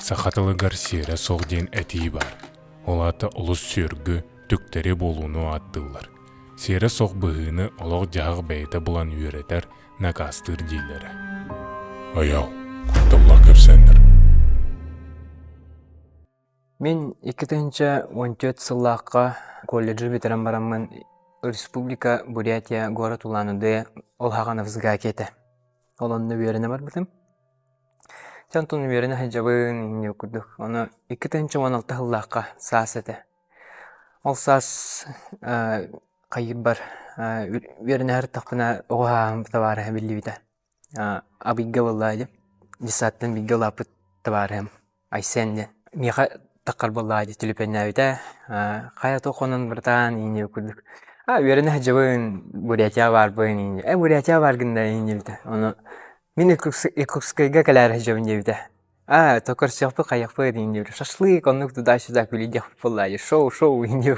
Саха тылыгар сиэрэ суох диэн этии баар. Ол аата олус сүөргү, түктэри буолууну ааттыыллар. Сиэрэ суох быһыыны олох-дьаһах бэйэтэ булан үөрэтэр, накаастыыр дииллэрэ. Айаал, кутталлаах кэпсээннэр. Мин 2014 сыллаахха колледжы бүтэрэн бараммын Республика Бурятия город Улан-Удэ ол хаҕана ВСГАКе этэ. Ол онно үөрэнэ барбытым. Дьэ онтон үөрэнэ сылдьабын инньэ курдук. Ону 2016 сыллаахха саас этэ. Ол саас хайыырбар үөрэнэ сырыттахпына оҕо сааһым табаарыһа биллибитэ. Абыйга буоллаҕа дии. Детсадтан бииргэ улааппыт табаарыһым Айсен диэн. Миэхэ таххар буоллаҕа дии түлүпүөннээбитэ. Хайа туох хонон братан инньэ курдук. А үөрэнэ сылдьабын, Бурятияҕа баарбын инньэ. Э Бурятияҕа бааргын да инньэ диэбитэ. Ону мин Иркутскайга кэлээри сылдьабын диэбитэ. Аа, то көрсүөхпүт хайыахпыт инньэ диэбитэ. Шашлык оннук туда-сюда күлүйдиэхпит буоллаҕа дии. Шоу шоу инньэ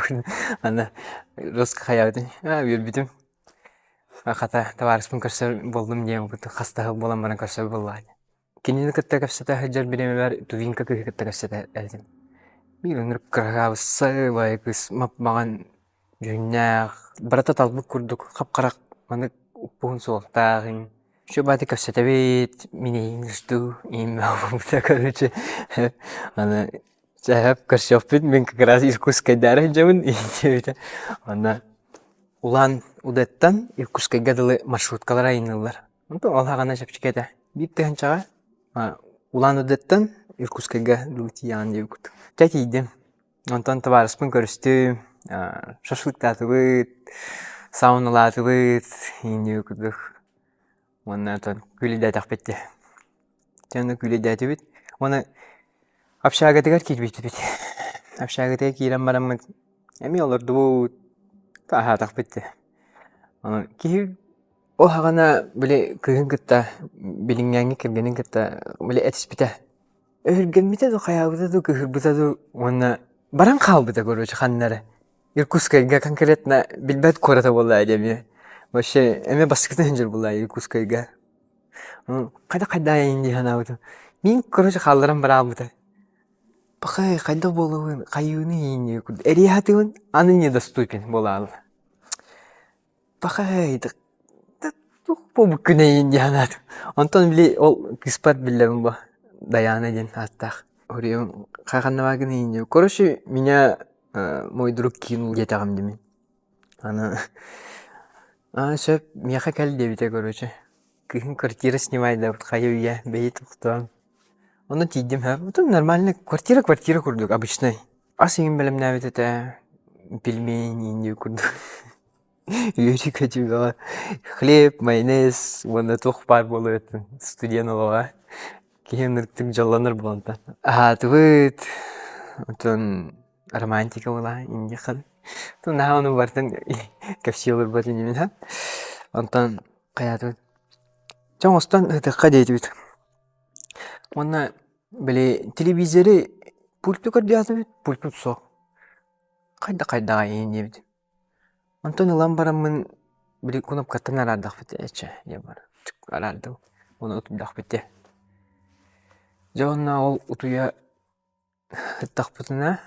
Аны русскай хайаабытын аа үөрбүтүм. Хата табаарыспын көрсөр буоллум диэн хас да сыл буолан баран көрсөр буоллаҕа дии. Кинини кытта кэпсэтэ сылдьар бириэмэбэр Тувинка кыыһы кытта кэпсэтэ этим. Биир ынырык кыраһаабысса баайы кыыс мап-маҥан дьүһүннээх, барыта талбыт курдук хап-хара маннык уппуһун суолтаах Үчүгэй баайдык кэпсэтэбит, мин эйигин жду, короче, аны чээп көрсүөхпүт, мин как раз Иркутскайдаары сылдьабын диэбитэ. Онно Улан Удэттан Иркутскайга дылы маршруткалар айанныыллар. Онтон ол хаҕана чэпчэки этэ. Биир тыһыынчаҕа Улан Удэттан Иркутскайга дылы тиийэҕин диэбит. Чэ тиийдим. Онтон табаарыспын көрүстүм, шашлыктаатыбыт, сауналаатыбыт, ииннии курдук. Уонна оттон күүлэйдээтэхпит дии. Дьэ онно күүлэйдээтибит. Уонна общагатыгар киирбиппит. Общагатыгар киирэн бараммыт эмиэ олордубут, аһаатахпыт дии. Онон киһи ол саҕана били кыыһын кытта билиҥҥээҥҥи кэргэнин кытта били этиспитэ. Өһүргэммитэ дуу, хайаабыта дуу, кыыһырбыта дуу уонна баран хаалбыта короче ханна эрэ. Иркутскайга конкретно билбэт куората буолла дии эмиэ. Вообще эмиэ бастакытын сылдьар буолла Иркутскайга. Хайдах хайдаайын дии санаабытым. Мин короче хаалларан бараабыта. Пахай хайдах буолабын, хайыыны ииннии курдук. Эрийэ сатыыбын, аны недоступен буолаалла. Пахай туох буолбуккун эйиин дии санаатым. Онтон били ол кыыспар биллэбин бу Дайаана диэн ааттаах. Хоруйум ханна бааргын иин Короче, меня мой друг кинул диэтэҕим дии мин. Аны аа сөп миэхэ кэл диэбитэ короче. Кыыһым квартира снимайдаабыт хайа үйэ бэйи тохтоон. Онно тиийдим һэ потом нормально квартира квартира курдук обычнай. Ас иҥин бэлэмнээбит этэ пельмени иин курдук. Үөрүү-көтүү хлеб, майонез уонна туох баар буолуой студент олоҕо киһи ынырыктык дьоллонор буолан Аһаатыбыт, оттон романтика буолаа инньэ Наһаа ону барытын кэпсии олорбот иннибин Онтон хайаатыбыт Чэ оҥостон ыһытыахха диэтибит. Уонна били телевизоры пульту көрдөөтүбүт, пульпут суох. Хайда-хайдаҕа иһин диэбит. Онтон ылан бараммын били кнопкаттан араардахпыт ээ диэн баран араардым уонна утуйдахпыт дии. Дьэ уонна ол утуйа сыттахпытына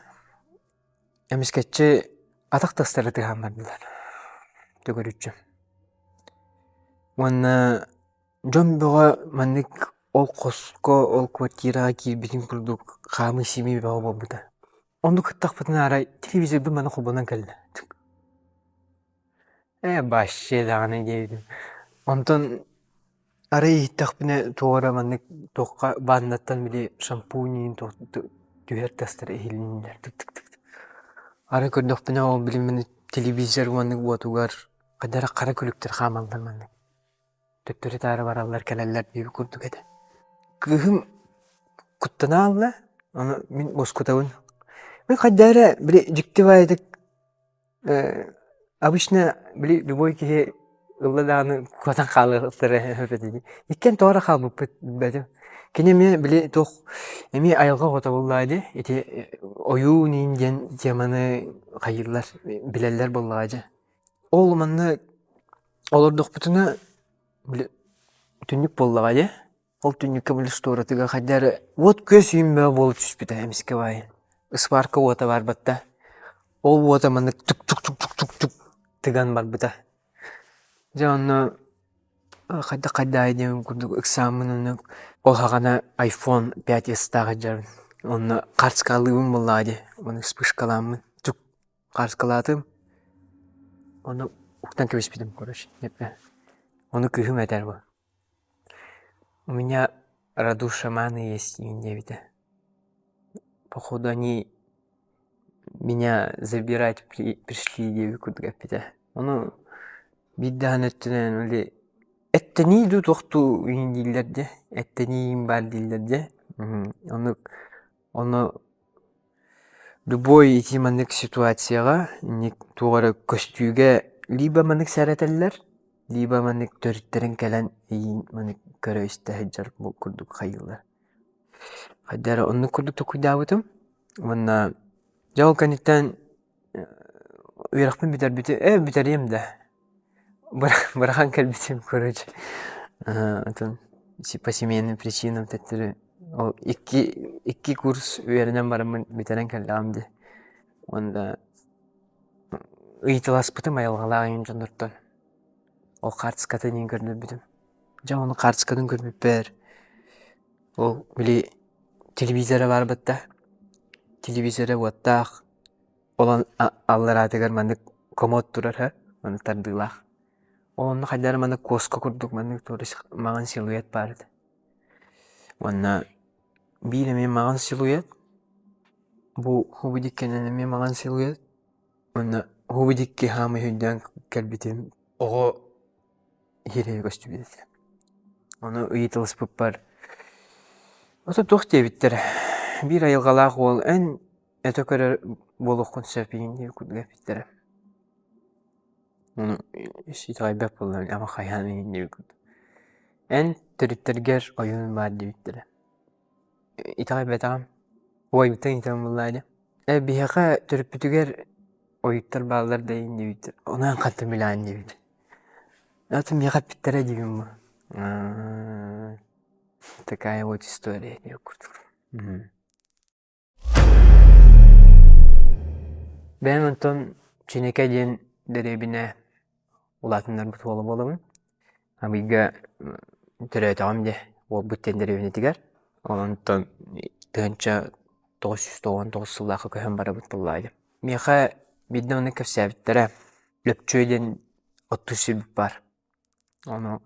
эмискэччи атах тастара тыаһаан бардылар төгүрүччү. Уонна дьон бөҕө маннык ол хоско, ол квартираҕа киирбитин курдук хаамыы-симии бөҕө буолбута. Оннук ыттахпытына арай телевизорбын маны холбонон кэллэ. Ээ вообще даҕаны диэбитим. Онтон арай иһиттэхпинэ туох эрэ маннык туохха ваннаттан били шампунь иин түһэр тастара иһилиннилэр тык-тык-тык. Арай көрдөхпүнэ ол били мин телевизор маннык уотугар хайдах эрэ хара күлүктэр хаамаллар маннык. Төттөрү-таары бараллар, кэлэллэр диэбит курдук этэ. Кыыһым куттана аалла, ону мин уоскутабын. Мин хайдах эрэ били дьикти баайытык обычно били любой киһи ылла даҕаны куотан хаалыахтара эбит Иккиэн тоҕо эрэ хаалбыппыт билбэтим. Кини эмиэ били туох эмиэ айылҕа оҕото буоллаҕа дии ити ойуун иин диэн теманы хайыыллар билэллэр буоллаҕа дьэ. Ол манна Олордохпутуна, били, түннүк буоллаҕа дии. Ол түннүккэ били сторатыгар хайда эрэ уот-күөс үүммэҕэ буола түспүтэ эмискэ баайы. Ыспаарка уота барбатта. Ол уота маннык тук-тук-тук-тук-тук тыган барбыта. Дьэ онно хайдах хайдаай диэн курдук ыксааммын онно ол саҕана iPhone 5S-таах сылдьарым. Онно хаарчыкалыыбын буоллаҕа дии, ону вспышкалааммын тук хаарчыкалаатым. Ону уктан кэбиспитим короче. Ону кыыһым этэр бу У меня роду шаманы есть диэбитэ. Походу они меня забирать пришли диэбит курдук эппитэ. Ону биир даҕаны өттүнэн или эттэнии дуу туох дуу иһин дииллэр дии, эттэниим баар дииллэр дии. Оннук ону любой ити маннык ситуацияҕа инник туох эрэ көстүүгэ либо маннык сэрэтэллэр, либо маннык төрүттэрин кэлэн эйиин маннык көрө-истэ сылдьар курдук хайыыллар. Хайда эрэ оннук курдук толкуйдаабытым уонна дьэ ол кэнниттэн үөрэхпин бүтэрбитим ээ бүтэриэм да бырахан кэлбитим короче атын по семейным причинам төттөрү ол икки икки курс үөрэнэн бараммын бүтэрэн кэллэҕим дии уонна ыйыталаспытым айылҕалаах ийэм дьоннортон ол хаартыскатын иһин көрдөрбүтүм дьэ ону хаартыскатын көрбүппэр ол били телевизора баар батта телевизора уоттаах Ол аллараатыгар маннык комод турар һэ, маннык тардыылаах. Ол онно хайдах эрэ маннык куоска курдук маннык маҥан силуэт баар этэ. Уонна биир эмиэ маҥан силуэт, бу хубудик кэнэн эмиэ маҥан силуэт уонна хубудикки хаамый өйдөөн кэлбитим оҕо иһирэйэ көстүбүт этэ. Ону ыйыталаспыппар ото туох диэбиттэрэ, биир айылҕалаах уол эн Өтө көрөр буолуоххун сөп иһин диэн курдук эппиттэрэ. Ону итэҕэйбэт буоллум ама хайаан иһин диэбит курдук. Эн төрүттэргэр ойуун баар диэбиттэрэ. Итэҕэйбэтэҕим. Уойбуттан итэҕэйэн буоллаҕа дии. Ээ биһиэхэ төрүппүтүгэр ойууттар бааллар да иһин диэбиттэр. Ону эн хантан билэҕин диэбит. Это миэхэ эппиттэрэ диибин бу. Такая вот история диэбит курдук. Бэйэм онтон Чинэкэ диэн дэриэбинэ улаатыннарбыт уола буолабын. Абыйга төрөөтөҕүм дии, уолбут диэн дэриэбинэтигэр. Онтон 1999 сыллаахха көһөн барабыт буоллаҕа дии. Миэхэ биирдэ оннук кэпсээбиттэрэ. Лөпчүө диэн оттуур сирбит баар. Ону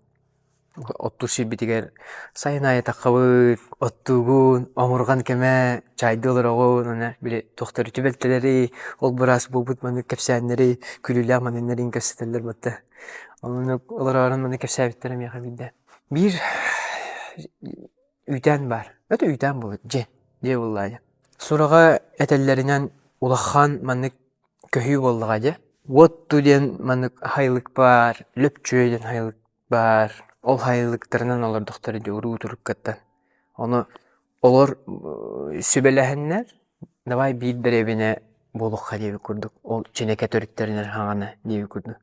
оттуур сирбитигэр сайын аайы таххабыт, оттуугун, омурҕан кэмэ, чаайдыы олороҕун, уонна били туохтары түбэлтэлэри, ол быраас буолбут маннык кэпсээннэри, күлүүлээх манньыннарын кэпсэтэллэр батта. Оннук олороорун маннык кэпсээбиттэрэ миэхэ биирдэ. Биир үүтээн баар. Это үүтээн буолбут, дьиэ, дьиэ буоллаҕа дии. Сураҕа этэллэринэн улахан маннык көһүү буоллаҕа дии. Уотту диэн маннык аһайлык баар, Лөпчүө диэн аһайлык баар. Ол аһайлыктарынан олордохторо дии уруу туруккаттан. Ону олор сүбэлэһэннэр давай биир дэриэбинэ буолуохха диэбит курдук. Ол Чинэкэ төрүттэринэн хаҥана диэбит курдук.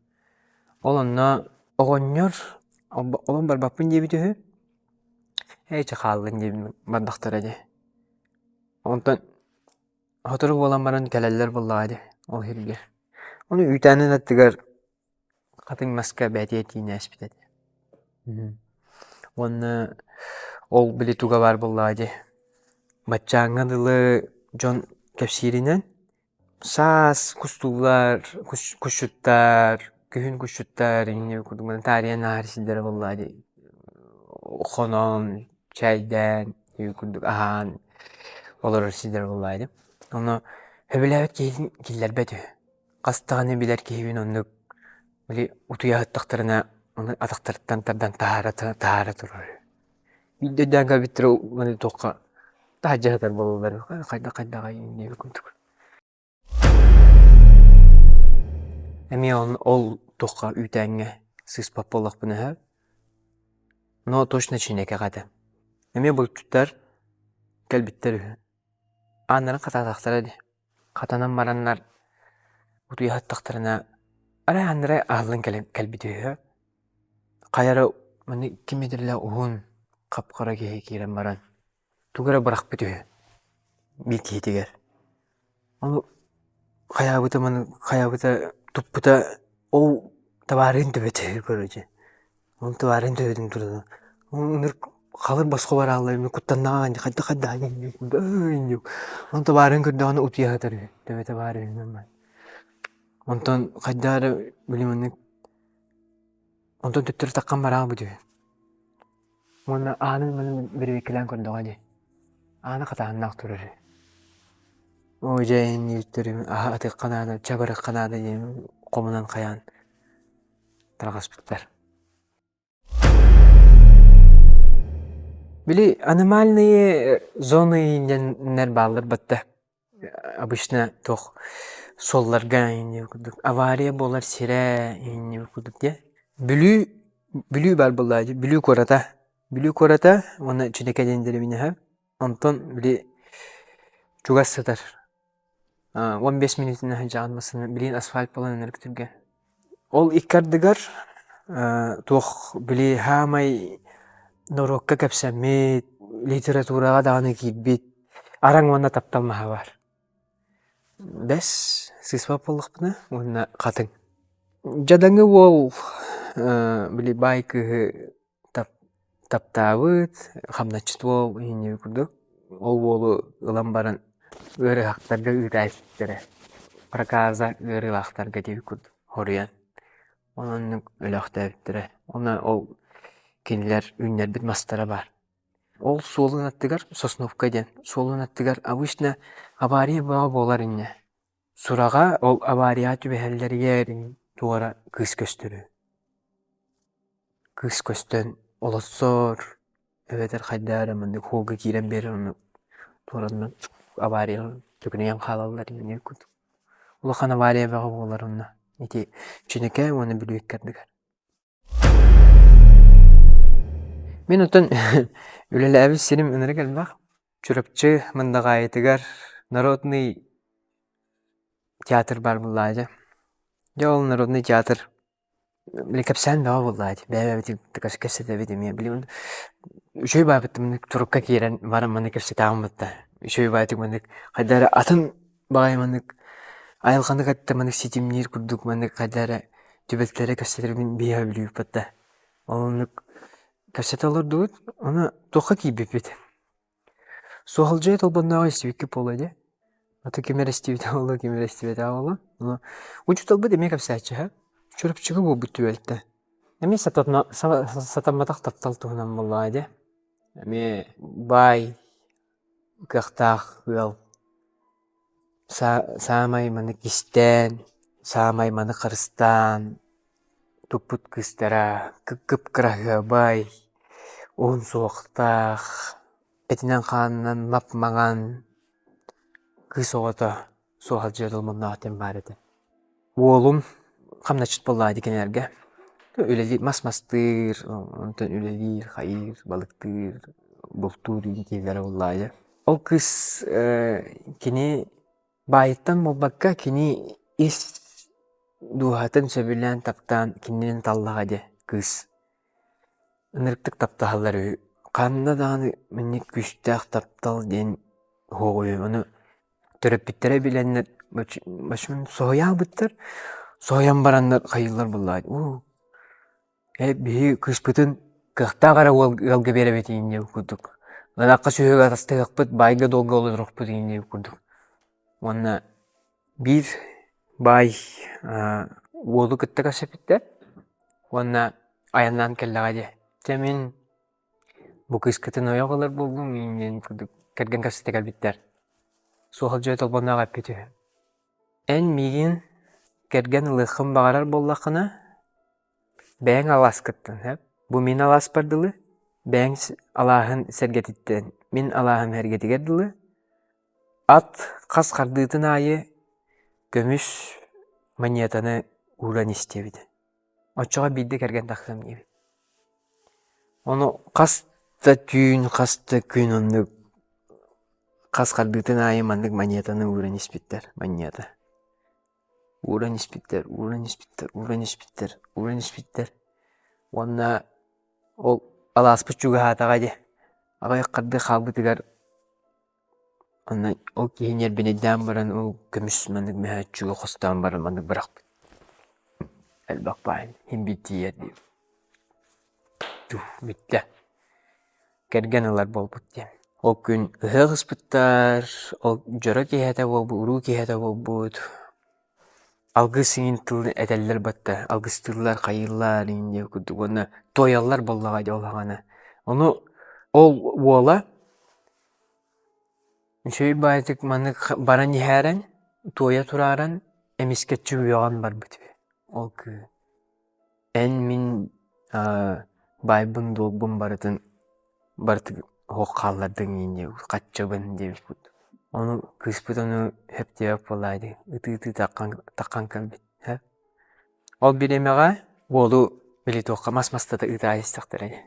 Ол онно оҕонньор олом барбаппын диэбит үһү. Ээ чэ хааллын диэбит бардахтара дии. Онтон Сотору буолан баран кэлэллэр буоллаҕа дии, ол иһиргэ. Ону үүтээнин аттыгар хатыҥ маска бээтийэ тиинээспит этэ. Уонна ол били туга баар буоллаҕа дии, баччааҥҥа дылы дьон кэпсииринэн саас кустууллар, кусчуттар, күһүн кусчуттар инньэ курдук маны таарыйан ааһар сирдэрэ буоллаҕа дии хонон, чэйдээн, курдук аһаан олорор сирдэр буоллаҕа дии. Ону сөбүлээбит киһитин киллэрбэт үһү. Хас даҕаны билэр киһибин оннук били утуйа сыттахтарына ону атахтарыттан тардан таһаара таһаара турар үһү. Биирдэ өйдөөн көрбүттэрэ маны туохха таһырдьа сытар буолаллар хайдах хайдаҕай диэбит курдук. Эмиэ ол туохха үүтээҥҥэ сыыспат буоллахпына сөп. Но точно Чинэкэҕэ этэ. Эмиэ булчуттар кэлбиттэр үһү. Ааннарын хатаатахтара дии. Хатанан бараннар утуйа сыттахтарына арай ааннара аһыллан кэлбит үһү. Хайа эрэ маннык ким этиллэ уһун. хап-хара киһи киирэн баран тугу эрэ бырахпыт үһү биир киһитигэр. Ону хайаабыта маны хайаабыта туппута ол табаарыһын төбөтө короче. Ол табаарыһын төбөтүн туран ынырык халыр босхо барааллар куттаннаҕа хайдах хайдах Ону табаарыһын көрдөҕүнэ утуйа сытар үһү төбөтө баар үһү Онтон хайдах эрэ били маннык онтон төттөрү таххан бараабыт үһү. Уонна аанын манан бэрэбиэркэлээн көрдөҕө дии. Аана хатааһыннаах турар үһү. Оо дьэ иннииттэрим аһа атыахха наада, чабырыахха наада диэн хомунан хайаан тарҕаспыттар. Били аномальные зоны диэннэр бааллар батта. Обычно туох суолларга инньэ курдук авария буолар сирэ инньэ курдук диэ. Бүлүү Бүлүү баар буоллаа дии Бүлүү куората. Бүлүү куората уонна Чинэкэ диэн дэриэбинэһэ. Онтон били чугас сытар 15 мүнүүтүнэн сылдьаҕын массыына билигин асфальт буолан ынырык түргэн. Ол икки ардыгар туох били саамай норуокка кэпсэммит, литератураҕа даҕаны киирбит араҥ уонна таптал маһа баар. Бэс сыыспат буоллахпына уонна хатыҥ. Дьадаҥы уол били баай кыыһы таптаабыт, хамначчыт уол иһинньиги курдук. Ол уолу ылан баран ыарыһахтарга ыытааччыттара проказа ыарыылаахтарга диэбит курдук хоруйан. Онон өлөөхтөөбүттэрэ. Уонна ол кинилэр үүннэрбит мастара баар. Ол суолун аттыгар Сосновка диэн суолун аттыгар обычно авария бөҕө буолар инньэ. Сураҕа ол аварияҕа түбэһэллэригэр туора кыыс көстөрө. Кыыс көстөн олоссор эбэтэр хайдах эрэ маннык хуолга киирэн биэрэр ону туораннан аварияҕа төкүнүйэн хаалаллар инньэ курдук. Улахан авария бөҕө буолар онно ити Чинэкэ уонна Бүлүү икки ардыгар. Мин оттон үлэлээбит сирим ынырык элбэх. Чурапчы Мындаҕаайытыгар народный театр баар буоллаҕа дьэ. Дьэ ол народный театр били кэпсээн бөҕө буоллаҕа дии. Бэйэ-бэйэбитин кэпсэтэбит эмиэ. Били үчүгэй баайбыт маннык турукка киирэн баран маннык кэпсэтэҕин батта. Үчүгэй баайдык маннык хайдах эрэ атын баҕайы маннык айылҕаны кытта маннык ситимниир курдук маннык хайдах эрэ түбэлтэлэри кэпсэтэрбин биһиэхэ бүлүүбүт батта. Ол оннук кэпсэтэ олордубут. Ону туохха киирбиппит? Суоһалдьыйа Толбоннооҕу истибиккит буолуо дии. Аты ким эрэ истибитэ буолуо, ким эрэ истибэтэҕэ буолуо. Ону учууталбыт эмиэ кэпсээччи Чурапчыга буолбут түбэлтэ. Эмиэ сатамматах таптал туһунан буоллаҕа дии. Эмиэ баай, кыахтаах ыал Саамай маны кистээн, саамай маны харыстаан туппут кыыстара кып-кыраһыабай, уһун суохтаах, этинэн-хаанынан мап-маҥан кыыс оҕото суоһалдьыйа долмонноох диэн баар этэ. Уолум хамначчыт буоллаҕа дии кинилэргэ. Үлэлиир, мас мастыыр, онтон үлэлиир, хайыыр, балыктыыр, бултуур дииллэрэ буоллаҕа дии. Ол кыыс кини баайыттан буолбакка, кини ис дууһатын сөбүлээн, таптаан кинини таллаҕа дии кыыс. Ынырыктык таптаһаллар үһү. Ханна даҕаны маннык күүстээх таптал диэн суох үһү. Ону Төрөппүттэрэ билэннэр соһуйа хаалбыттар, соһуйан бараннар хайыыллар буоллаҕа уу ээ биһи кыыспытын кыахтаах эрэ уол ыалга биэрэбит инньэ курдук ынахха сүөһүгэ атастаһыахпыт баайга-дуолга олоруохпут инньэ курдук уонна биир баай уолу кытта көрсүппүттэр уонна айаннаан кэллэҕэ дии дьэ мин Бу кыыскытын ойох ылар буоллум диэн курдук кэргэн кэпсэтэ кэлбиттэр. Суоһалдьыйа Толбонноох эппит үһү: «Эн миигин кэргэн ылыаххын баҕарар буоллаххына, бэйэҥ алааскыттан сөп, бу мин алааспар дылы, бэйэҥ алааһын сэргэтиттэн мин алааһым сэргэтигэр дылы, ат хас хардыытын аайы көмүс монетаны ууран ис» диэбитэ. Оччоҕо биирдэ кэргэн тахсыам диэбит. Ону хас да түүн, хас да күн оннук хас хардыытын аайы маннык монетаны ууран испиттэр, монета. Ууран испиттэр, ууран испиттэр, ууран испиттэр, ууран испиттэр. Уонна ол алааспыт чугаһаатаҕа дии. Аҕыйах хардыы хаалбытыгар онно ол киһи ньиэрбинэйдээн баран ол көмүс маннык мөһөөччүгү хостоон баран маннык бырахпыт. Элбэх баайын иһин биир тиийэр диэн. Тух бүттэ. Кэргэн ылар буолбут диэн. Ол күн ыһыах ыспыттар, ол дьоро киэһэтэ буолбут, уруу киэһэтэ буолбут. Алгыс иҥин тылын этэллэр батта, алгыстыыллар, хайыыллар иҥин диэн курдук уонна туойаллар буоллаҕа дии ол аҕаны. Ону ол уола үчүгэй баайытык маннык баран иһээрэн, туойа турааран эмискэччи үөҕэн барбыт үһү ол кыыһы. Эн мин баайбын-дуолбун барытын барытын оһох хааллардыҥ диэн хаччабын диэбиппит. Ону кыыспыт ону сөптөөҕө буоллаа дии ытыы-ытыы таххан кэлбит һэ. Ол бириэмэҕэ уолу били туохха мас мастата ыытаа истэхтэрэ ини.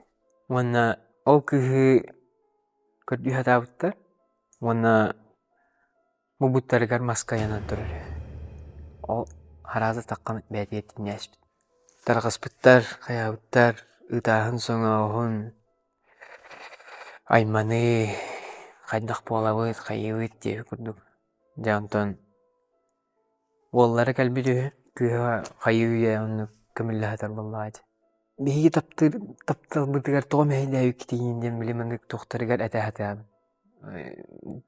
Уонна ол кыыһы көрдүү сатаабыттар уонна Булбуттарыгар маска ыйанан турар үһү. Ол арааза таххан бэйэтигэр тиҥнээспит. Тарҕаспыттар, хайаабыттар, ытааһын соҥооһун, айманыы, хайдах буолабыт, хайыыбыт диэбит курдук. Дьэ онтон уоллара кэлбит үһү, кыыһа хайыы-үйэ оннук көмүллэ сытар буоллаҕа ити. Биһиги таптыыр тапталбытыгар тоҕо мэһэйдээбиккитий диэн били маннык туохтарыгар этэ сатаабыт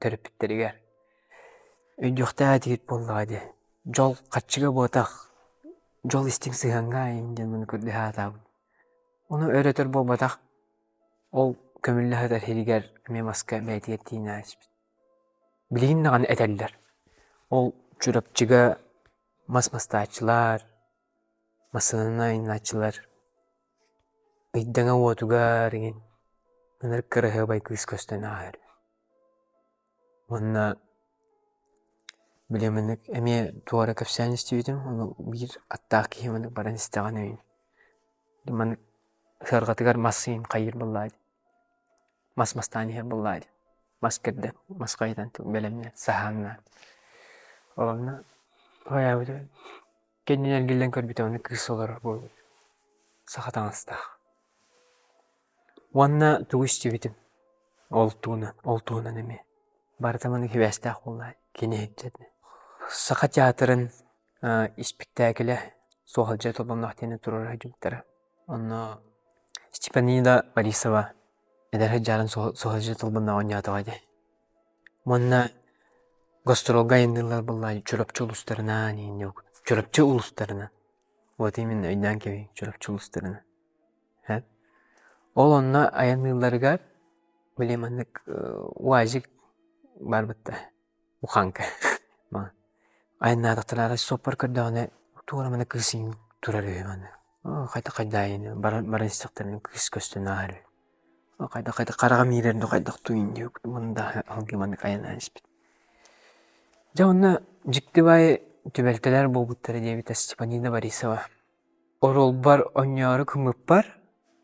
төрөппүттэригэр өйдүөхтээх этигит буоллаҕа дии дьол харчыга буотах дьол истиҥ сыһыаҥҥа айын диэн маны көрдөһө сатаабыт ону өр өтөр буолбатах ол көмүллэ сытар сиригэр эмиэ маска бэйэтигэр тиийэн ааспыт билигин даҕаны этэллэр ол Чурапчыга мас мастааччылар массыынанан айаннааччылар ыйдаҥа уотугар иҥин ынырык кыраһыабай кыыс көстөн ааһар уонна били маннык эмиэ туора кэпсээн истибитим ону биир аттаах киһи маннык баран истэҕинэ маннык сыарҕатыгар мас иһин хайыыр буоллаҕа дии мас мастаан иһэр буоллаҕа дии мас кэрдэн мас хайытан бэлэмнээн саһааннаан ол онно хайаабыта Кэннин эргиллэн көрбүтэ аны кыыс олорор буолбут, саха таҥастаах. Уонна тугу истибитим, ол туһунан, ол туһунан эмиэ. Барыта маннык сибээстээх буолла кини иһиттэ. Саха театрын испиктээкилэ Суоһалдьыйа Толбонноох диэни туруора сылдьыбыттара. Онно Степанида Борисова эдэр сыдьаарын Суоһалдьыйа Толбонноох оонньоотоҕо дии. Уонна гастролга айанныыллар буоллаҕа Чурапчы улуустарынан Чурапчы улуустарынан вот именно өйдөөн кэбиһиҥ Чурапчы улуустарынан Ээ Ол онно айанныылларыгар били маннык УАЗик барбыт да уханка айаннаатахтара суоппар көрдөҕүнэ туора манна кыыс турар үһү манна хайдах хайдаайыны баран истэхтэринэ кыыс көстөн ааһар үһү Хайдах хайдах хараҕым иирэр дуу хайдах дуу диэбит уонна да алгыы маннык айаннаан испит. Дьэ онно дьикти баайы түбэлтэлэр буолбуттара диэбитэ Степанина Борисова. Оруолбар оонньоору гыммыппар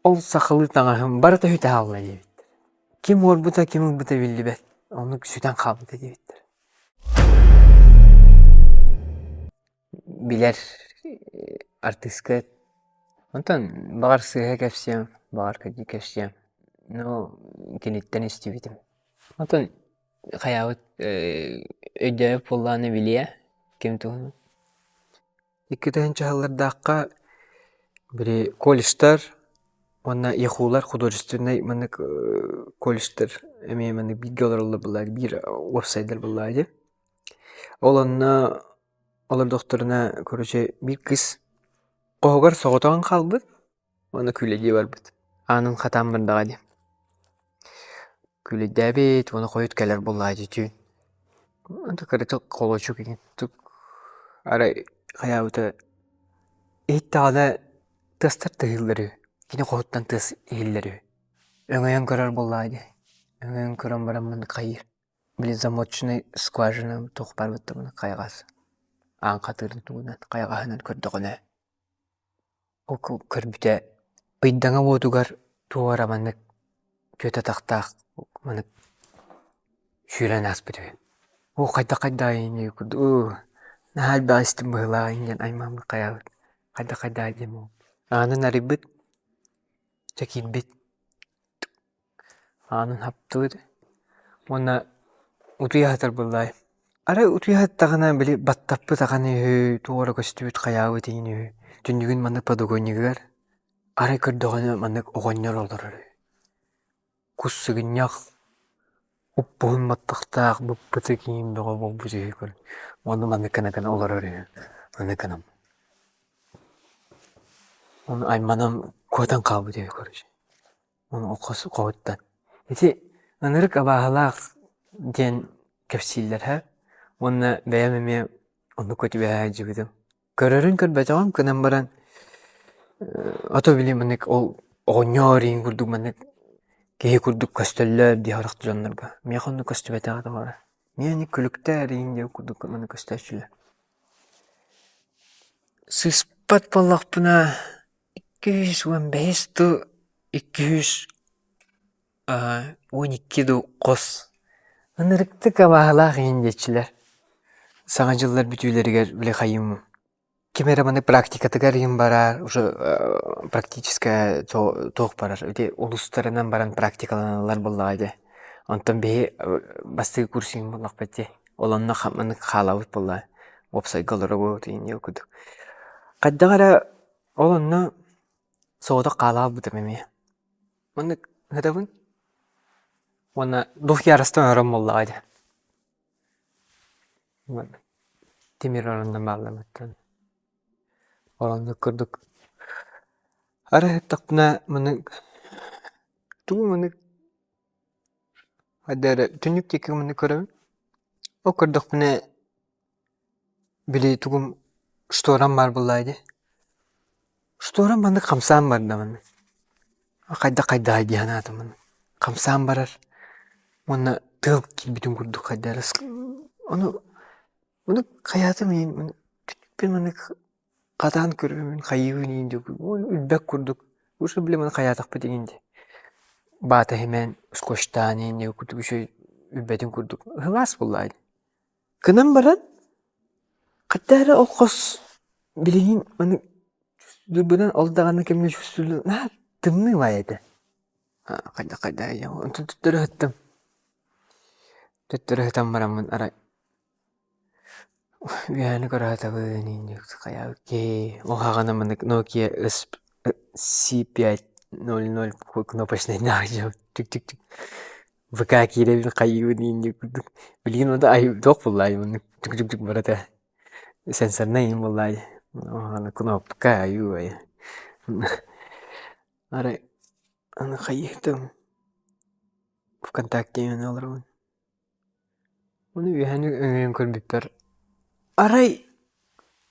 ол сахалыы таҥаһым барыта сүтэ хаалла диэбиттэр. Ким уорбута, ким ылбыта биллибэт. Оннук сүтэн хаалбыта диэбиттэр. Билэр артыыска Онтон баҕар сыыһа кэпсиэм, баҕар кырдьык кэпсиэм. Но киниттэн истибитим. Онтон хайаабыт өйдөөбүт буоллаҕына билиэ ким туһунан. Икки чаһыллардаахха били колледжтар уонна ЯХУлар художественнай маннык колледжтар эмиэ маннык бииргэ олороллор буоллаҕа биир уопсайдар буоллаҕа дии. Ол онно Олордохторуна, короче, биир кыыс хоһугар соҕотоҕун хаалбыт уонна күүлэйдии барбыт. Аанын хатаан бардаҕа дии. Күүлэйдээбит уонна хойут кэлэр буоллаҕа дии түүн. Онто кыратык холуочук игин тук арай хайаабыта иһиттэҕинэ тыастар тыаһыыллар үһү. Кини хоһуттан тыас иһиллэр үһү. Өҥөйөн көрөр буоллаҕа дии. Өҥөйөн көрөн баран маннык хайыыр. Били замочнай скважина туох барбыттабына хайаҕас аан хатыырын тугунан хайаҕаһынан көрдөҕүнэ ол көрбүтэ ыйдаҥа уотугар туох эрэ маннык түөтэ атахтаах маннык сүүрэн ааспыт үһү. Оо хайдах хайдаайын курдук оо наһаа элбэҕи истим быһыылаах диэн аймаммыт хайаабыт хайдах хайдаай диэн аанын арыйбыт дьэ киирбит. Аанын хаптыбыт уонна утуйа сытар буоллаҕай. Арай утуйа сыттаҕына били баттаппыт ахан үһү, туох эрэ көстүбүт хайаабыт иһин үһү. Түннүгүн маннык подоконнигыгар арай көрдөҕүнэ маннык оҕонньор олорор үһү. Кус сыгынньах уппуһун баттахтаах быппыты киин бөҕө буолбут үһү көр. Уонна маннык гына гына олорор үһү. Маннык гынан. Ону айманан куотан хаалбыт үһү короче. Ону хос хоһуттан. Ити ынырык абааһылаах диэн кэпсииллэр һэ уонна бэйэм эмиэ оннук түбэһэ сылдьыбытым. Көрөрүн көрбөтөҕүм гынан баран а то били маннык ол оҕонньоор иһин курдук маннык киһи курдук көстөллөр дии сорох дьоннорго. Миэхэ оннук көстүбэтэҕэ тоҕо эрэ. Миэхэ күлүктээр иһин диэн курдук маннык көстөөччүлэр. Сыыспат буоллахпына 215 дуу, 212 дуу хос. Ынырыктык абааһылаах иһин диэччилэр. Саҥа дьыллар бүтүүлэригэр били хайыым ким эрэ маны практикатыгар иһин барар уже практическая туох барар ити улуустарынан баран практикаланаллар буоллаҕа дии. Онтон биһи бастакы курсиҥ буоллахпыт дии. Ол онно маннык хаалабыт буоллаҕа. Уопсайга олоробут иһин курдук. Хайдах эрэ Ол онно соҕотох хаалаабытым эмиэ. Маннык ыһытабын уонна двухъярустан орон буоллаҕа дии. Тимир оронно бааллабыттан. Ол оннук курдук арай ыһыттахпына маннык тугу маннык хайда эрэ түннүк диэки маннык көрөбүн. Ол көрдөхпүнэ Били тугум шторам баар буоллаҕа дии. Шторам маннык хамсаан барда маннык. Хайдах-хайдаҕай дии санаатым маннык. Хамсаан барар уонна тыал киирбитин курдук хайда эрэ ону маннык хайаатым иһин түннүкпүн маннык хатаан көрөбүн хайыыбын иһин дии үрбэт курдук уже били маны хайаатахпыт иһин дии. Баата иһимээн скотчтаан иһин дии курдук үчүгэй үрбэтин курдук ыһылаас буоллаҕа дии. Гынан баран, хата эрэ ол хос билигин маны чувствуйбунан ол даҕаны кэмҥэ чувствуйбунан наһаа тымныы баайа этэ. Хайдах-хайдах онтон төттөрү ыһыттым. Төттөрү ыһытан бараммын арай үөһэни көрө сатабын хайа киһи уһаҕана маннык Nokia C500 кнопочнайдаах чик-чик-чик ВК киирэбин хайыыбын иин курдук билигин ону туох буоллаай маннык чук-чук-чук барыта сенсорнай иин буоллаай кнопка айуу айа арай аны хайыытым ВКонтакте олоробун ону үөһэни өҥөйөн көрбүппэр арай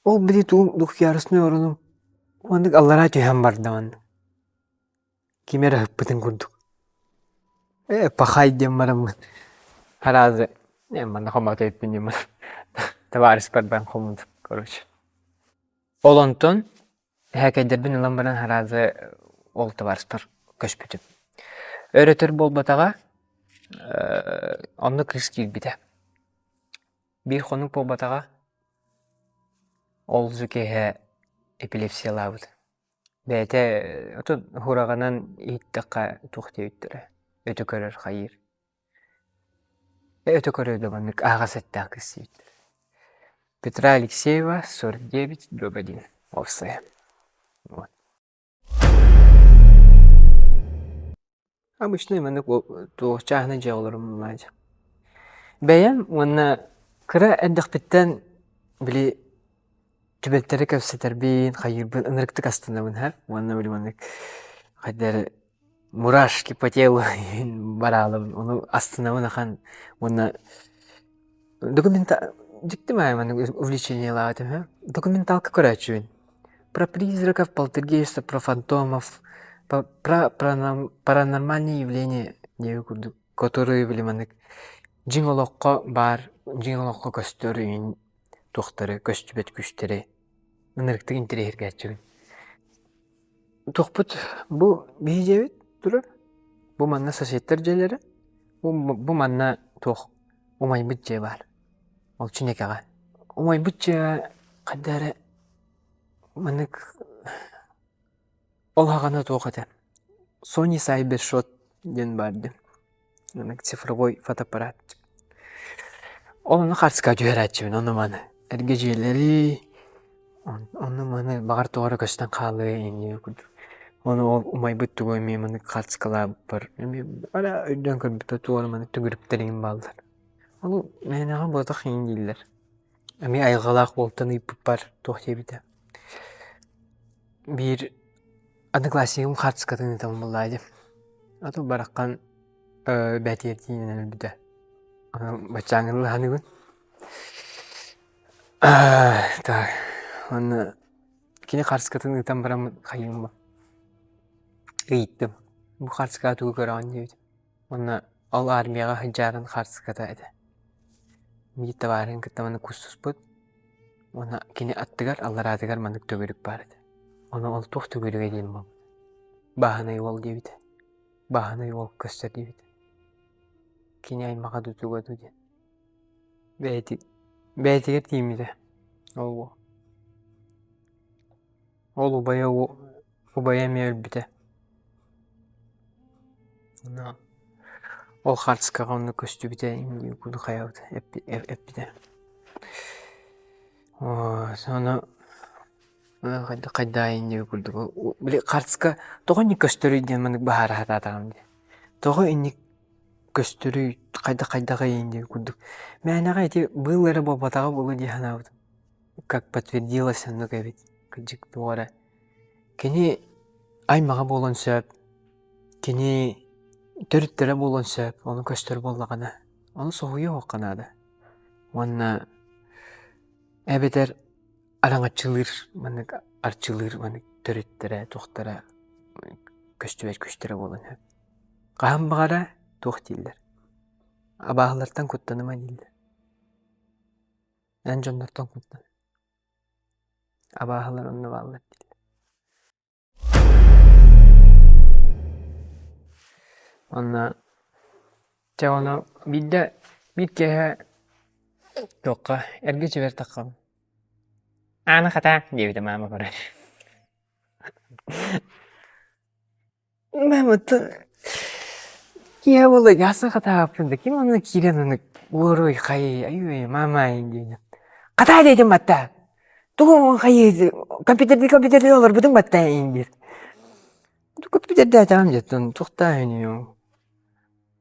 ол били тугум двухъярусный оронум маннык аллараа түһэн барда маннык Ким эрэ ыһыппытын курдук «Ээ, пахай» диэн бараммын араазы «Ээ, манна хомоото эппин» диэн баран табаарыспар баран хоммутум короче. Ол онтон эһээкэйдэрбин ылан баран араазы ол табаарыспар көспүтүм. Өр-өтөр буолбатаҕа, онно кыыс киирбитэ. Биир хонук буолбатаҕа, ол же киэһэ эпилепсиялаабыт. Бэйэтэ отут ураҕанан иһиттэххэ туох диэбиттэрэ өтө көрөр хайыыр өтө көрөр да маннык аһаҕас эттээх кыыс диэбиттэрэ Петра Алексеева 49 дробь один уопсайа вот Обычный маннык туох чааһынай дьиэ олорум Бэйэм уонна кыра эрдэхпиттэн били түбэлтэри кэпсэтэрбин, хайыырбын ынырыктык астынабын һэ уонна били маннык хайда эрэ мурашки по телу бараалабын ону астынабын ахан уонна Документа дьикти маайа маннык увлечениелаах этим һэ. Документалка көрөөччүбүн. Про призраков, полтергейстов, про фантомов, про паранормальные явления диэби курдук, которые били маннык дьиҥ олоххо баар, дьиҥ олоххо көстөр иҥин туохтары, көстүбэт күүстэри ынырыктык интэриэһиргээччибин. Туохпут бу биһи дьиэбит турар. Бу манна соседтар дьиэлэрэ. Бу, бу манна туох умайбыт дьиэ баар. Ол Чинэкэҕэ. Умайбыт дьиэҕэ хайда эрэ маннык ол аҕана туох этэ Sony Cybershot диэн баар дии. Цифровой фотоаппарат. Ол онно хаартыскаҕа түһэрээччибин ону-маны. Эргэ дьиэлэри, онно-маны баҕар тоҕо эрэ көстөн хаалыа инньэ курдук. Ону ол умайбыт тугу эмиэ маннык хаартыскалаабыппар эмиэ араа өйдөөн көрбүппэр туох эрэ маннык төгүрүктэр иҥин бааллар. Ону мээнэҕэ буотах иҥин дииллэр. Эмиэ айылҕалаах уолтан ыйыппыппар туох диэбитэ. Биир одноклассникым хаартыскатын ыытан буллаа дии. А то бараххан бэтиэртиинэн өлбүтэ. Баччааҥҥы ыллаһаныгын. Так, уонна кини хаартыскатын ыытан баран хайыым ыйыттым. Бу хаартыскаҕа тугу көрөҕүн диэбитим. Уонна ол армияҕа сылдьаарын хаартыската этэ. Биир табаарыһын кытта маннык куттуспут. Уонна кини аттыгар, аллараатыгар маннык төгүрүк баар этэ. Ону ол туох төгүрүгэ диэн буолбут. Бааһынай уол диэбитэ. Бааһынай уол көстөр диэбитэ. Кини аймаҕа дуу туга дуу диэн. Бэйэти бэйэтигэр тиийиммитэ ол уол. Ол убайа убайа эмиэ өлбүтэ. Онно ол хаартыскаҕа онно көстүбүтэ хайаабыт эппитэ. Ону хайдаайын диэбит курдук били хаартыска тоҕо инник көстөрүй диэн маннык быһаара сатаатаҕым дии. Тоҕо инник көстөрүй хайдах-хайдаҕый диэн курдук. Мээнэҕэ ити быыл эрэ буолбатаҕа буолуо дии санаабытым. Как подтвердилось оннук эбит. Кырдьык туох эрэ. Кини аймаҕа буолуон сөп, кини төрүттэрэ буолуон сөп, ону көстөр буоллаҕына. Ону соһуйуохха наада. Уонна эбэтэр араҥаччылыыр маннык арчылыыр маннык төрүттэрэ туохтара көстүбэт күүстэрэ буолуон сөп. Хаһан баҕара туох дииллэр? Абааһылартан куттаныма дииллэр. Эн дьоннортон куттан. Абааһылар онно бааллар дииллэр. Онно чэ ону биирдэ биир киэһэ туохха эргэ дьиэбэр таххам Аана хатаа диэбитэ маама көрөн. Мама киһи буолла яса хатааппын да ким онно киирэн ону уоруй хайый айыы мама диэн. Хатаа диэтим батта. Тугу хайыы компьютердии компьютердии олорбутуҥ батта диир. Компьютердээтэҕим дьэ туохтаа үһүнүй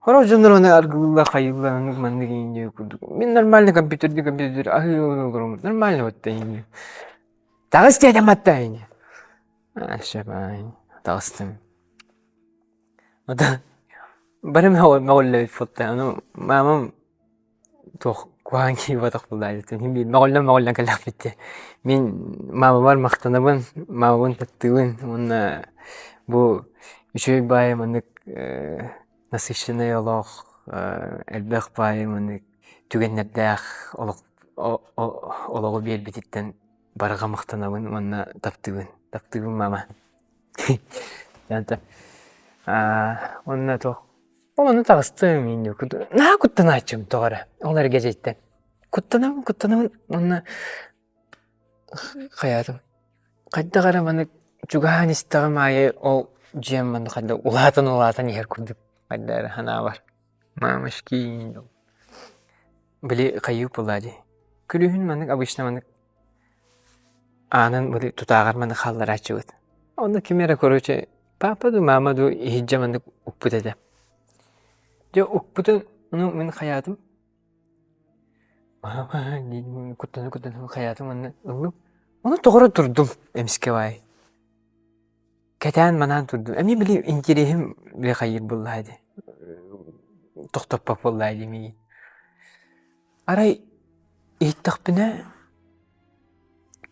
Сорох дьоннор ону аргылыыллар, хайыыллар, оннук маннык иҥин курдук. Мин нормально компьютердии компьютер аһыы олороммут нормально вот иҥин. Таҕыс диэтим атта иҥин. Сөп таҕыстым. Бары мөҕүллэбит фото. Ону мамам туох куһаҕан киирбэтэх буоллаҕа Мин биир мөҕүллэн-мөҕүллэн кэллэхпит дии. Мин маамабар махтанабын, маамабын таптыыбын уонна бу үчүгэй баайы маннык насыщенный олох, элбэх баайы маннык түгэннэрдээх олох олоҕу биэрбититтэн барҕа махтанабын уонна таптыыбын. Таптыыбын маама. Уонна туох Ол ону таҕыстым инньэ наһаа куттанааччым тоҕо эрэ ол эргэ дьиэттэн куттанабын куттанабын уонна хайаатым хайдах эрэ маннык чугаһаан истэҕим аайы ол дьиэм маннык хайдах улаатан улаатан иһэр курдук хайдах эрэ санаабар мамочки били хайыы буоллаа дии күлүүһүн маннык обычно маннык Аанын били тутааҕар маны хаалларааччыбыт. Онно ким эрэ короче папа дуу, мама дуу иһирдьэ маннык укпут этэ. Дьэ укпутун ну мин хайаатым мама куттана куттана хайаатым уонна ыллым. Ону тоҕо турдум эмискэ баай. Кэтээн манаан турдум. Эмиэ били интириэһим били хайыыр буоллаҕа дии. Тохтоппот буоллаҕа дии миигин. Арай иһиттэхпинэ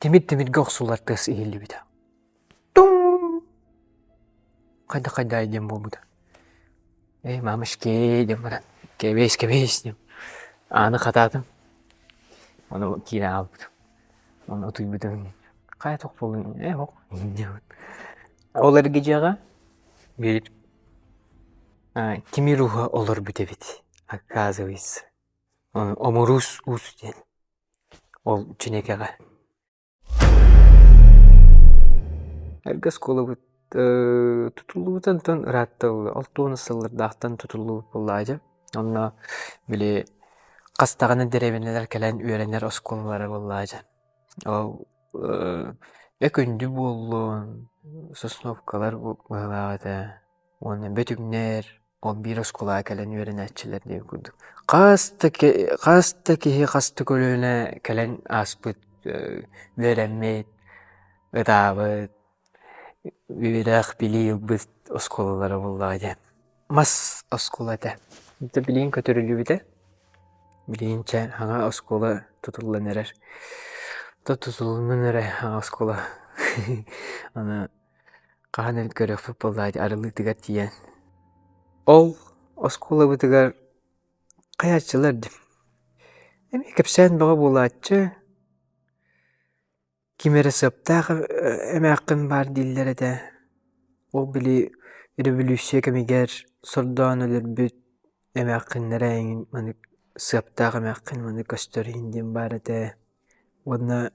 тимир тимиргэ охсуллар тыас иһиллибитэ. Туҥ! Хайдах хайдаай диэн буолбута. Ээ, мамочки диэн баран, кэбиэс, кэбиэс диэн ааны хатаатым. Ону киирэн хаалбытым. Ону утуйбутум. Хайа туох буоллун? Ээ, ох диэбит. Ол эргэ дьиэҕэ биир тимир ууһа олорбут эбит, оказывается. Омуруус уус диэн ол Чинэкэҕэ. Эргэ оскуолабыт тутуллубута онтон ыраатта 60 сыллардаахтан тутуллубут буоллаҕа дьэ. Онно били хас даҕаны дэриэбинэлэр кэлэн үөрэнэр оскуолалара буоллаҕа дьэ. Ол Өкүндү буоллун, Сосновкалар быһыылаах этэ уонна Бөтүҥнэр ол биир оскуолаҕа кэлэн үөрэнээччилэр диэн курдук. Хас да хас да киһи хас да көлүөнэ кэлэн ааспыт, үөрэммит, ытаабыт, үөрэх, билии ылбыт оскуолалара буоллаҕа диэн. Мас оскуола этэ. Дьэ билигин көтүрүллүбүтэ. Билигин чэ саҥа оскуола тутуллан эрэр. То тутулунан эрэ саҥа оскуола. Аны хаһан эбит көрүөхпүт буоллаҕа дии арыллыытыгар тиийэн. Ол оскуолабытыгар хайааччылар дии. Эмиэ кэпсээн бөҕө буолааччы. Ким эрэ сыаптаах эмээххин баар дииллэр этэ, ол били өрөбөлүүссүйэ кэмигэр сордоон өлөрбүт эмээххиннэрэ эҥин маннык сыаптаах эмээххин маннык көстөр иһин диэн баар этэ уонна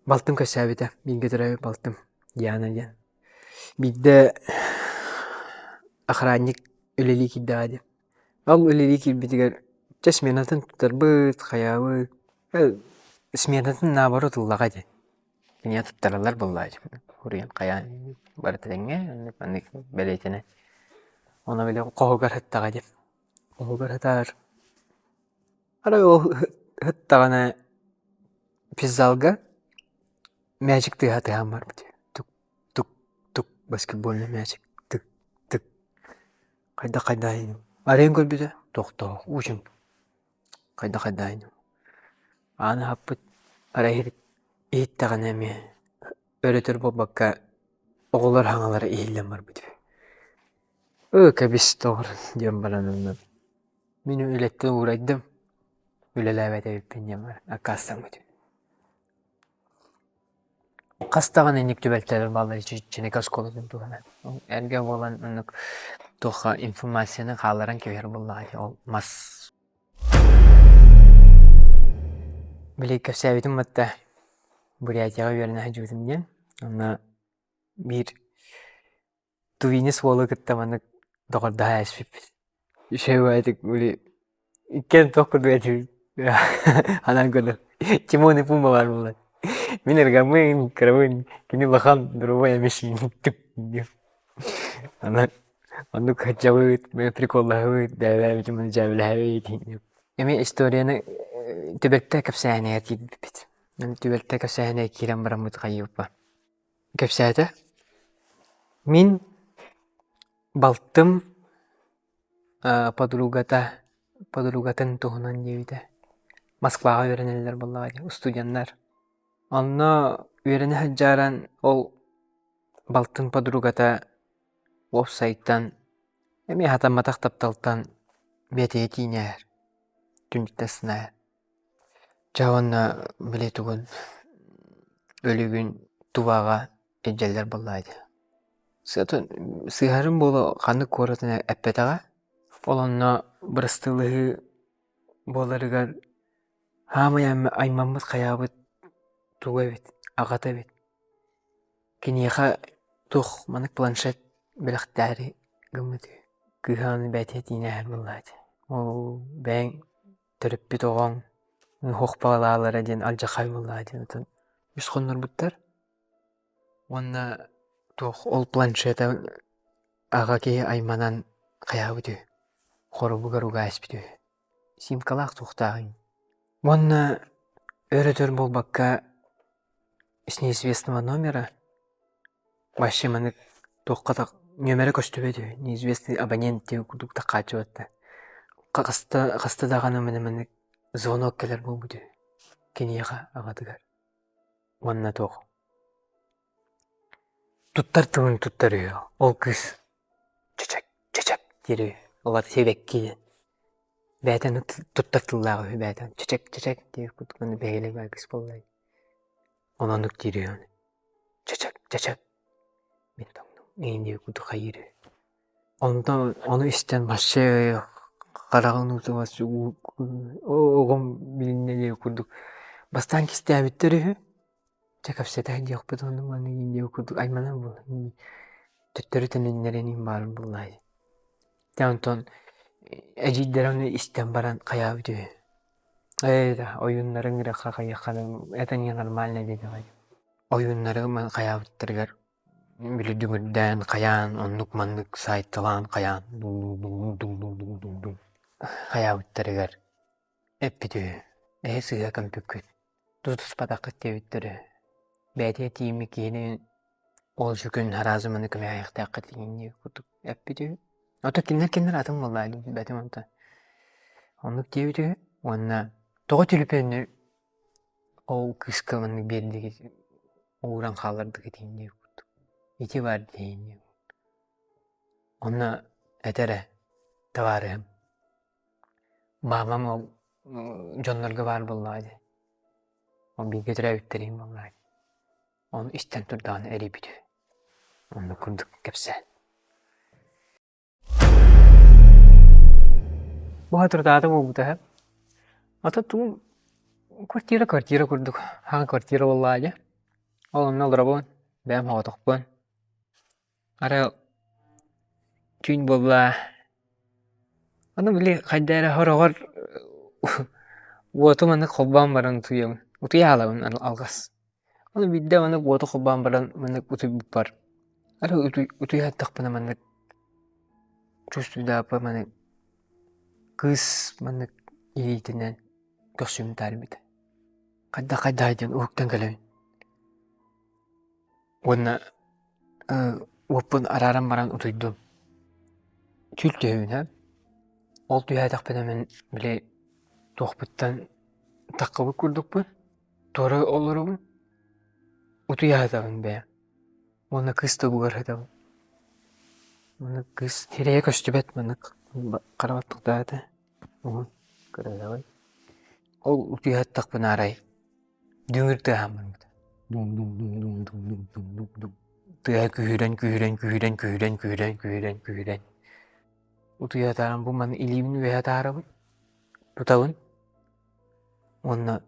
балтым кэпсээбитэ, бииргэ төрөөбүт балтым Диана диэн. Биирдэ охранник үлэлии киирдэҕэ дии. Ол үлэлии киирбитигэр чэ сменатын туттарбыт, хайаабыт Сменатын наоборот ыллаҕа дии. Кинигэ туттараллар буоллаҕа дии. Уруйан хайаан барыта тэҥҥэ оннук маннык бэлиэтэнэн. Ону били хоһугар сыттаҕа дии. Хоһугар сытаар арай ол сыттаҕына физзалга мээчик тыаһа тыаһаан барбыт тук тук тук баскетбольнай мээчик тык тык хайдах хайдах арыйан көрбүтэ тохтоо уучун Хайдах хайдаһын ааны аһаппыт арай иһиттэҕинэ эмиэ өрөтөр буолбакка оҕолор саҥалара иһиллэн барбыт үһү. Ыы кэбис доҕор диэн баран онно мин үлэттэн уурайдым, үлэлээбэт эбиппин диэн баран аккаастаммыт үһү. Хас даҕаны инник түбэлтэлэр бааллар Чинэкэ оскуолатын туһунан. Эргэ буолан оннук туохха информацияны хаалларан кэбиһэр буоллаҕа дии ол мас Били кэпсээбитим батта Бурятияҕа үөрэнэ сылдьыбытым диэн. Онно биир тувинец уолу кытта маннык доҕордоһо ааспыппыт. Үчүгэй били иккиэн туох курдук этибит анаан көрдөх Тимон и Пумба баар буолан. Мин ыргаммын, кырабын, кини улахан, доруобай эмис Аны оннук сылдьабыт, приколлаһабыт, дьээбэлээбит, дьээбэлэһэбит. Эмиэ историяны түбэлтэ кэпсээһинигэр киирбиппит. Түбэлтэ кэпсээһинигэр киирэн бараммыт хайыыппа. Кэпсээтэ. Мин балтым подругата подругатын туһунан диэбитэ. Москваҕа үөрэнэллэр буоллаҕа дии, студеннар. Онно үөрэнэ сылдьааран ол балтын подругата уопсайтан эмиэ хатамматах тапталтан бэйэтигэр тиийинээр, түннүктэн сынаар. Дьэ уонна били тугун өлүгүн туваҕа илдьэллэр буоллаҕа дии. Сыыһарым буолуо ханнык куоратын эппэтэҕэ. Ол онно бырастыылаһыы буоларыгар хаамай аймаммыт хайаабыт туга эбит, аҕата эбит. Киниэхэ туох маннык планшет бэлэхтээри гыммыт үһү. Кыыһа аны бэйэтэ тиинээһэр буоллаҕа дии. Ол бэйэҥ төрөппүт оҕоҥ уһуох баҕалаалара диэн алдьархай буоллаҕа диэн отон үс хоннорбуттар. Уонна туох ол планшета аҕа киһи айманан хайаабыт үһү, хоробугар угаа испит үһү. Симкалаах туохтааҕый? Уонна өр-өтөр буолбакка с неизвестного номера вообще маннык туохха да нүөмэрэ көстүбэт үһү неизвестный абонент диэн курдук да хааччыбат да хаста хаста даҕаны маны маннык звонок кэлэр буолбут үһү киниэхэ аҕатыгар уонна туох туттар тылын туттар үһү ол кыыс чэчэк чэчэк диир үһү ол аата сибэкки диэн бэйэтэ туттар тыллаах үһү бэйэтэ чэчэк чэчэк диир курдук аны бэһиэлэй баай кыыс буолла Ононнук диир чэчэк чэчэк мин тоҥнум эйин диэки курдук хайыыр үһү Онтон ону истэн вообще хараҕын уута оҕом билиннэ диэки курдук бастаан кистээбиттэр үһү чэ кэпсэтэ сылдьыахпыт онно маны диэки курдук айманан буолла төттөрү төнүннэрэн иһин баарын буллаай Дьэ онтон Эдьиийдэрэ ону истэн баран хайаабыт үһү. Ээ ойууннарыҥ ыраахха хайыаххына это ненормально диэтэҕэй. Ойууннары хайаабыттарыгар били дүҥүрдээн хайаан оннук-маннык саайталаан хайаан дуҥ-дуҥ-дуҥ хайаабыттарыгар эппит үһү эһи сыыһа көмпүккүт тутуспатаххыт диэбиттэр үһү бэйэтигэр тиийиммит киһини ол сүкүн араазыманы көмүһэйиэхтээххит диэн курдук эппит үһү Ото кинилэр кинилэр атын буоллаа дии билбэтим онтон оннук диэбит үһү уонна тоҕо түлүпүөннү ол кыыска маннык биэрдигит ууран хааллардыгыт диэн курдук ити баар диэн онно этэрэ табаарыһым маамам ол дьоннорго баар буоллаҕа дии ол бииргэ төрөөбүттэриҥ буоллаҕа дии ону истэн турдаҕына эрийбит үһү оннук курдук кэпсээн Бу соторутааҕыта буолбута үһү. Ата тугу квартира квартира курдук хаҥа квартира буоллаҕа дии. Ол онно олоробун, бэйэм соҕотохпун. Арай түүн буолла, ону били хайда эрэ хороҕор уоту маннык холбоон баран утуйабын, утуйа хаалабын алҕас. Ону биирдэ маннык уоту холбоон баран маннык утуйбуппар, арай утуйа сыттахпына маннык чувствуйдааппар маннык кыыс маннык илиитинэн көхсүбүн таарыйбыта. Хайдах-хайдах диэн уһуктан кэлэбин. Уонна уоппун арааран баран утуйдум. Түүл түһэбин ээ. Ол түһээтэхпинэ мин били туохпуттан таххыбыт курдукпун, туора олоробун, утуйа сытабын бэйэм. Уонна кыыс тобугар сытабын. Уонна кыыс сирэйэ көстүбэт маннык хара баттахтаах этэ. Уһун кырасыабай. Ол утуйа сыттахпына арай Дүҥүр тыаһаан барбыта. Дуҥ-дуҥ-дуҥ-дуҥ-дуҥ-дуҥ-дуҥ-дуҥ Тыаһа күһүрэн, күһүрэн, күһүрэн, күһүрэн, күһүрэн, күһүрэн, күһүрэн. Утуйа сатаан бу маны илиибин үөһэ таһаарабын, тутабын уонна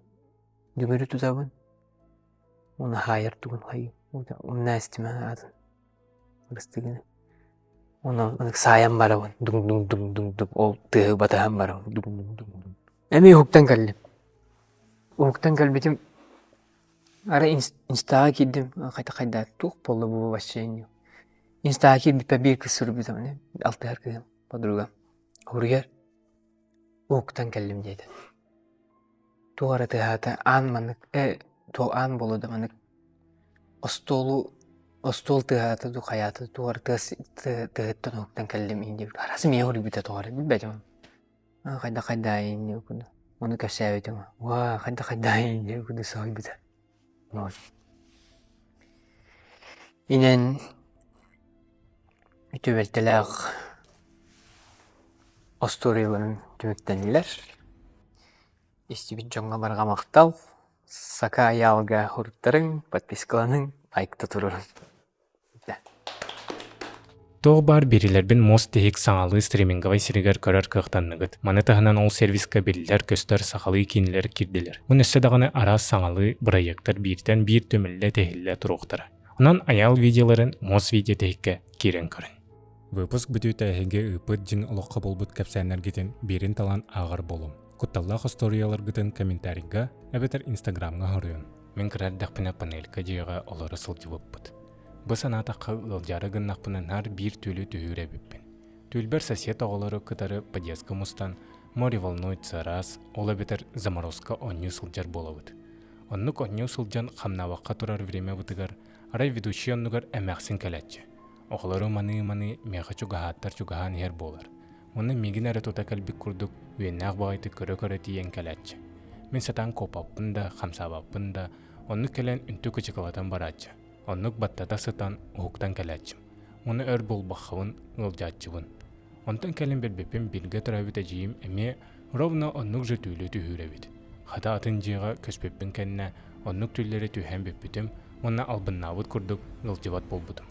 дүҥүрү тутабын уонна хаайар тугун хайыы умна истимэ аатын бырастыгына уонна ынырык саайан барабын дуҥ-дуҥ-дуҥ-дуҥ-дуҥ ол тыаһы батыһан барабын дуҥ-дуҥ-дуҥ-дуҥ Эмиэ уһуктан кэллим. Уһуктан кэлбитим, арай инстаҕа киирдим, хайда-хайда туох буолла бу вообще Инстаҕа киирбиппэр биир кыыс суруйбута алтыһар кыыһым, подругам. Уруйар, уһуктан кэллим диэтэ. Туох эрэ тыаһаата, аан маннык, э, туох аан буолуо да маннык остуолу остуол тыаһаата дуу, хайаата туох эрэ тыас тыаһыттан уһуктан кэллим диэбит. Араас эмиэ уруйбута тоҕо эрэ билбэтим. Хайда-хайда инньэ курдук ону кэпсээбитим уаа хайда-хайда инньэ курдук соһуйбута вот инэн түбэлтэлээх остуоруйаларын түмүктэннилэр истибит дьоҥҥо барҕа махтал Сака Айаалга суруттарыҥ подпискаланыҥ лайкта туруоруҥ Туох баар биэриилэрбин муос тиһик саҥалыы стриминговай сиригэр көрөр кыахтанныгыт. Маны таһынан ол сервиска биллэр-көстөр сахалыы киинэлэр киирдилэр. Мун өссө даҕаны араас саҥалыы бырайыактар бииртэн биир түмүллэ-тиһиллэ туруохтара. Онон Айаал видеоларын муос видео тиһиккэ киирэн көрүн. Выпуск бүтүүтэ эһиги ыыппыт дьиҥ олоххо буолбут кэпсээннэргитин биирин талан ааҕар буолуҥ. Кутталлаах остуоруйаларгытын комментарийга эбэтэр инстаграмҥа хоруйун. Мин кыра эрдэхпинэ панелька дьиэҕэ олоро сылдьыбыппыт. Бу санаатахха ыалдьаары гыннахпына наар биир түүлү түһүүр эбиппин. Түүлбэр сосед оҕолору кытары подъездка мустан «Море волнуется раз», ол эбэтэр «Заморозка» оонньуу сылдьар буолабыт. Оннук оонньуу сылдьан хамнаабакка турар времябытыгар арай ведущий оннугар эмээхсин кэлээччи. Оҕолору маныы-маныы миэхэ чугаһааттар чугаһаан иһэр буолар. Уонна миигин эрэ тута кэлбит курдук үөннээх баҕайытык көрө-көрө тиийэн кэлээччи. Мин сатаан куоппаппын да, хамсаабаппын да, оннук кэлэн үнтү кычыкылатан барааччы. Оннук баттата сытан уһуктан кэлээччим. Уонна өр буолбаххабын, ыалдьааччыбын. Онтон кэлин билбиппин бииргэ төрөөбүт эдьиийим эмиэ ровно оннук же түүлү түһүүр эбит. Хата атын дьиэҕэ көспүппүн кэннэ оннук түүллэри түһээн бүппүтүм уонна албыннаабыт курдук ыалдьыбат буолбутум.